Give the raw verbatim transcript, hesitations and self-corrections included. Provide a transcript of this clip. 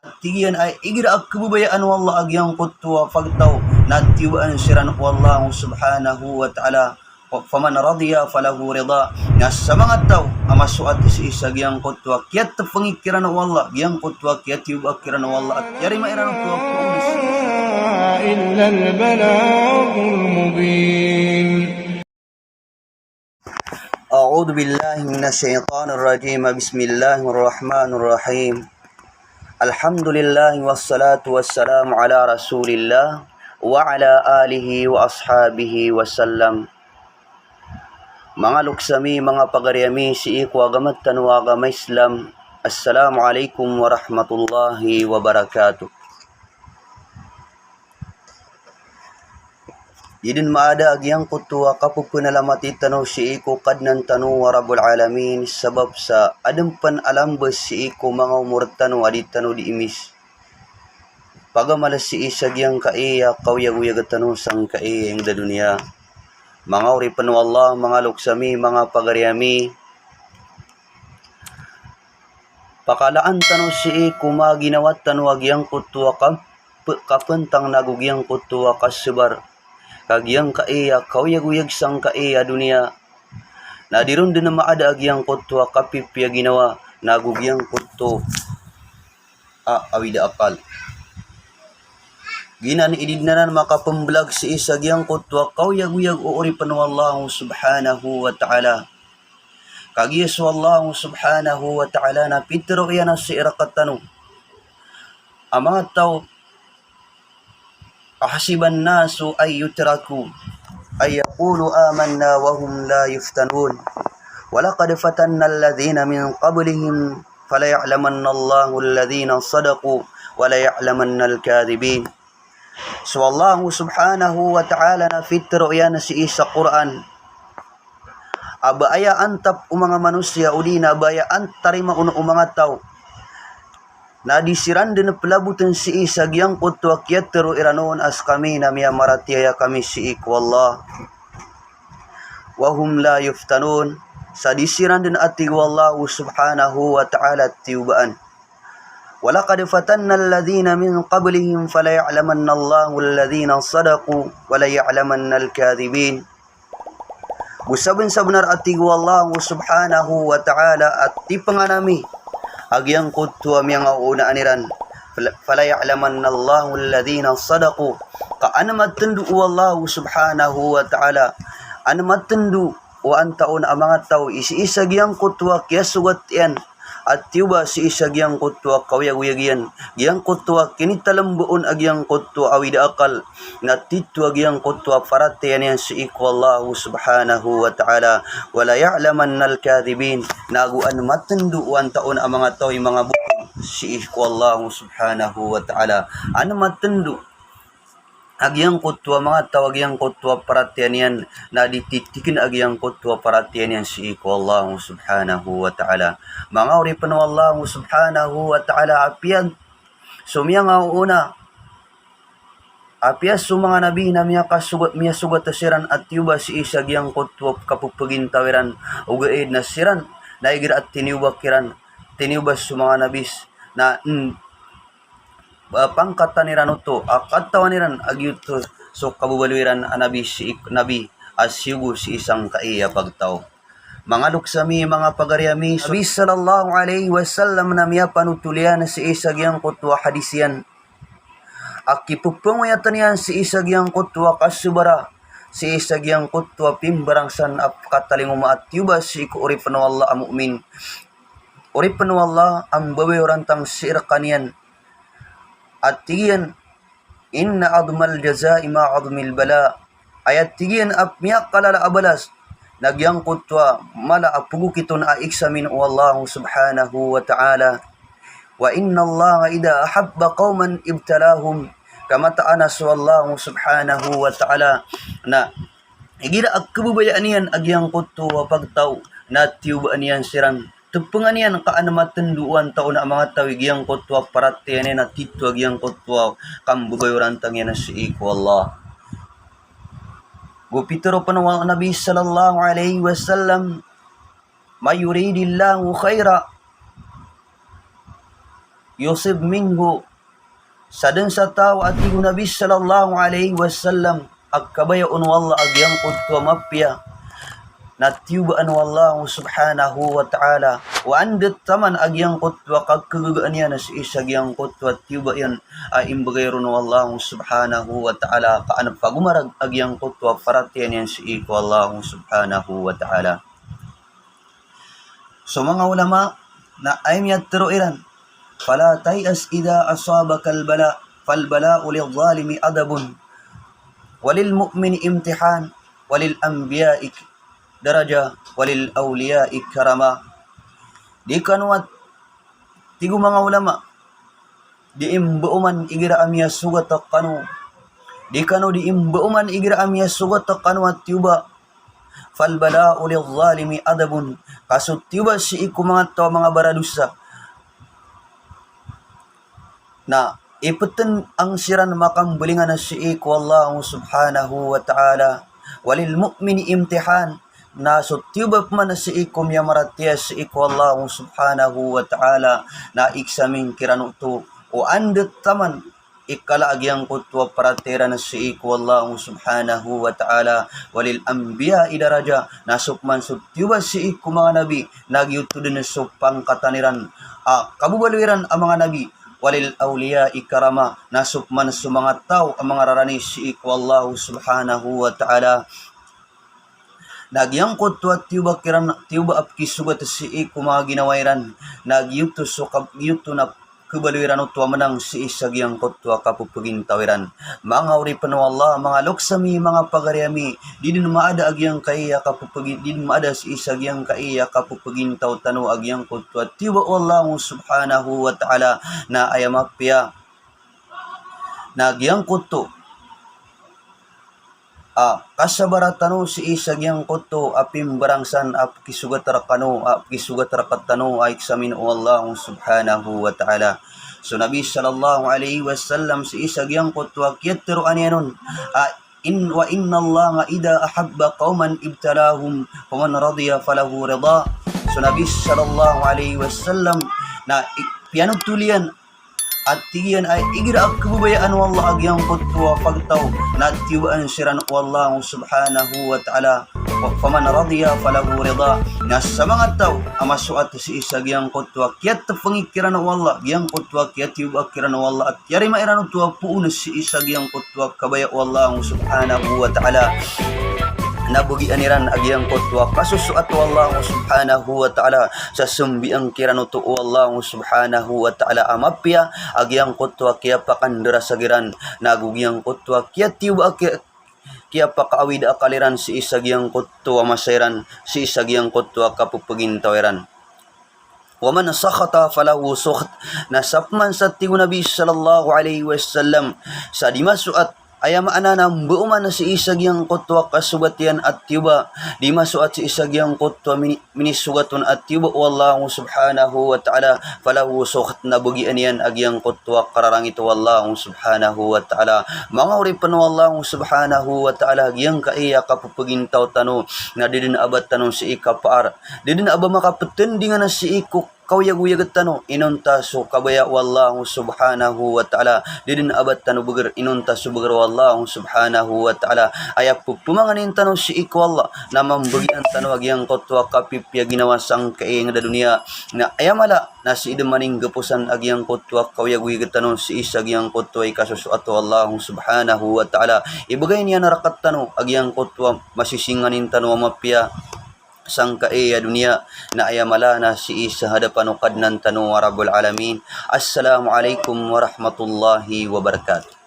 Tig iyan a igira a khababayaan o Allah a giyangkoto a pagtaw na tiyobaan siran o Allah subhanahu wa ta'ala. Fa-, faman radiya falahu rida. Na sa manga taw a masoat sii sa giyangkoto a kiyatepeng kiran o Allah, giyangkoto a kiyatiyoba kiran o Allah, a kiyarima iran oto a pagtaw. Illal balaghul mubin. A'udhu billahi minash shaitanir rajim. Bismillahir rahmanir rahim. Alhamdulillah, wassalatu wassalamu ala Rasulillah wa ala alihi wa ashabihi wa sallam. Manga loks ami, manga pagari ami sii ko agama tano a agama Islam. Assalamu alaikum warahmatullahi wabarakatuh. Di den maada a giyangkoto a kapepenalamati tano sii ko Kadnan tano a Rabbul Alamin, sabap sa aden pen a lamba sii ko manga omor tano a di tano di imis. Pagamal sii sa giyangkai a kaoyagoyag tano sangkai a inged a doniya. Manga oripen o Allah, manga loks ami, manga pagari ami. Pakalaan tano sii ko manga ginawa tano a giyangkoto a kap-, kapentang nago giyangkoto a kasabar. Ka giyangkai a kaoyagoyag sangkai a doniya na di ron den maada a giyangkoto a kapipiya ginawa nago giyangkoto a awida akal. Giyanan i di den anan makapembelag sii sa giyangkoto a kaoyagoyag o oripen o Allah subhanahu wa ta'ala. Kagiya so Allah subhanahu wa ta'ala na pitero iyan a sii rektano a manga taw, ahasiban nasu an yutraku an yaqulu amanna wa hum la yuftanun. Walaqad fatanna alladhina min qablihim falaya'lamanna Allahu alladhina sadaqu wa laya'lamanna al-kadhibin. So Allah subhanahu wa ta'ala na pitero iyan sii sa Qur'an a ba aya antap o manga manosiya odi na ba aya antarima on o manga taw na di siran den pelaboten sii sa giyangkoto a kiyatero iran on a sekami na miyamaratiyaya kami sii ko Allah. Wa hum la yuftanun, sa di siran den, a tig o Allah subhanahu wa ta'ala, tiyobaan. Walaqad fatanna alladhina min qablihim falaya'lamanna Allahu alladhina sadaqu wa laya'lamanna al-kadhibin. Go sabensabenar, a tig o Allah subhanahu wa ta'ala, a tipengan ami a giyangkoto a miyangaoonaan iran. Fala-, falaya'lamanna Allahu alladhina sadaqu. Ka an matendo o Allah subhanahu wa ta'ala, an matendo o antaon a manga taw i sii sa giyangkoto a kiyasogat iyan a tiyoba sii sa giyangkoto a kaoyagoyag iyan, giyangkoto a kinitalembaon a giyangkoto a awida akal, na tito a giyangkoto a paratiyaya niyan sii ko Allah subhanahu wa ta'ala. Wa laya'lamanna al-kadhibin. Na go an matendo o antaon a manga taw i manga bokog sii ko Allah subhanahu wa ta'ala. An matendo a giyangkoto a manga taw a giyangkoto a paratiyaya niyan na di titiken a giyangkoto a paratiyaya niyan sii ko Allah subhanahu wa ta'ala. Manga oripen o Allah subhanahu wa ta'ala, apiya so miyangaoona, apiya so manga nabi na miyakasogat, miyasogat siran a tiyoba sii sa giyangkoto a kapepegintaw iran, ogaid na siran na igira a tiniyoba kiran, tiniyoba so manga nabi s-, na, mm, ba pangkatan iran oto a katawan iran a giyoto so kababaloy iran a nabi sii, nabi a siyogo sii sangkai a pagtaw. Manga loks ami, manga pagari ami, so Nabi sallallahu alaihi wasallam na miyapanotol iyan sii sa giyangkoto a hadis iyan a kipepengoyatan iyan sii sa giyangkoto a kasabara, sii sa giyangkoto a pimbarangsan a katalingoma a tiyoba sii ko oripen o Allah a mu'min. Oripen o Allah a mbabay o rantang sii rekaniyan. A tig iyan, "Inna adhmal jazai ma adhmil bala." Aya tig iyan a miyakalala a balas na giyangkoto a mala a pagokit on a iksamin o Allah subhanahu wa ta'ala. "Wa inna Allaha idha ahabba qawman ibtalahum." Ka mataan a so Allah subhanahu wa ta'ala na igira a kababayaan iyan a giyangkoto a pagtaw na tiyobaan iyan siran. Tepengan iyan ka an matendo o antaon a manga taw i giyangkoto a paratiyaya niyan a tito a giyangkoto a kambabay o rantang iyan sii ko Allah. Go pitero pen o Nabi sallallahu alaihi wasallam, "Man yuridillahu khaira-, yusib minhu, sadn sa taw a tig o Nabi sallallahu alaihi wasallam a kabaya on o Allah a giyangkoto a mapiya na tiyobaan o Allah subhanahu wa ta'ala, o anda taman a giyangkoto a kagagaan iyan sii sa giyangkoto a tiyoba iyan a imbgay ron o Allah subhanahu wa ta'ala, ka an pagomarag a giyangkoto a paratiyaya niyan sii ko Allah subhanahu wa ta'ala. So manga ulama na aya miyatharo iran, "Fala tay'as idha asabakal bala, fal bala'u lidh-dhalimi adabun, walil mu'mini imtihan, walil anbiya'i darajah, walil awliya'i karamah." Di kano at, tig o manga ulama, di imbaoman igira a miyasogat kano. Di kano di imbaoman igira a miyasogat kano a tiyoba. Fal bala'u lidh-dhalimi adabun. Ka so tiyoba sii ko manga taw a manga baradosa na iptn ang siran makambalingan sii ko Allah subhanahu wa ta'ala. Walil mu'mini imtihan. Na so tiyoba pman sii ko miyamaratiyaya sii ko Allah subhanahu wa ta'ala na iksamin kiran oto o anda taman i kala a giyangkoto a paratiyaya iran sii ko Allah subhanahu wa ta'ala. Walil anbiya'i darajah. Na so pman so tiyoba sii ko manga nabi na giyoto dn so pangkatan iran a kababaloy iran a manga nabi. Walil awliya'i karamah. Na so pman so manga taw a manga rarani sii ko Allah subhanahu wa ta'ala na giyangkoto a tiyoba kiran, tiyoba a pkisogat sii ko manga ginawa iran, na giyoto so kab-, giyoto na kabaloy iran oto a manang sii sa giyangkoto a kapphagintaw iran. Manga oripn o Allah, manga loks ami, manga pagari ami, di dn maada a giyangkai a kapphagintaw, di dn maada sii sa giyangkai a kapphagintaw tano a giyangkoto a tiyoba o Allah subhanahu wa ta'ala na aya mapiya na giyangkoto a kasabara tano sii sa giyangkoto a pimbarangsan a pkisogat rkano, a pkisogat rktano a iksamin o Allah subhanahu wa ta'ala. So Nabi sallallahu alaihi wasallam sii sa giyangkoto a kiyatharo iyan on a in, wa innallaha idha ahabba qawman ibtalahum, faman radiya falahu ridha. So Nabi sallallahu alaihi wasallam na i-, piyanothol iyan a tig iyan a igira a khababayaan o Allah a giyangkoto a pagtaw na tiyobaan siran o Allah subhanahu wa ta'ala. Wa faman radiya falahu ridha. Na sa manga taw a masoat sii sa giyangkoto a kiyatpngi kiran o Allah, giyangkoto a kiyatiyoba kiran o Allah, a tiyarima iran oto a poon sii sa giyangkoto a kabaya o Allah subhanahu wa ta'ala, na bagian iran a giyangkoto a kasosoat o Allah subhanahu wa ta'ala, sa sambian kiran oto o Allah subhanahu wa ta'ala a mapiya, a giyangkoto a kiyapakandarasag iran, nago giyangkoto a kiyatiyoba a kiya-, kiyapakaawid a akal iran sii sa giyangkoto a masa iran, sii sa giyangkoto a kapphagintaw iran. Wa man sakhata falahu sukht. Na sa pman sa tig o Nabi sallallahu alaihi wasallam, sa di masoat, aya maana na mbao man sii sa giyangkoto a kasogat iyan a tiyoba, di masoat sii sa giyangkoto a mini-, minisogat on a tiyoba o Allah subhanahu wa ta'ala, falahu sukht, na bagian iyan a giyangkoto a kararangit o Allah subhanahu wa ta'ala. Manga oripn o Allah subhanahu wa ta'ala, giyangkai a kapphagintaw tano na di dn a ba tano sii kapaar, di dn a ba makaptindingan sii ko kaoyagoyag tano inonta so kabaya o Allah subhanahu wa ta'ala, di dn a ba tano bgr inonta so bgr o Allah subhanahu wa ta'ala. Aya pphamanganin tano sii ko Allah na mambagian tano a giyangkoto a kapipiya ginawa sangkai a ingd a doniya, na aya mala na sii dn maninggposan a giyangkoto a kaoyagoyag tano sii sa giyangkoto a ikasosoat o Allah subhanahu wa ta'ala. Ibgay niyan rktano a giyangkoto a masisinganin tano a mapiya sangkai a doniya, na aya mala na sii sa hadapan o Kadnan tano a Rabbul Alamin. Assalamu alaikum warahmatullahi wabarakatuh.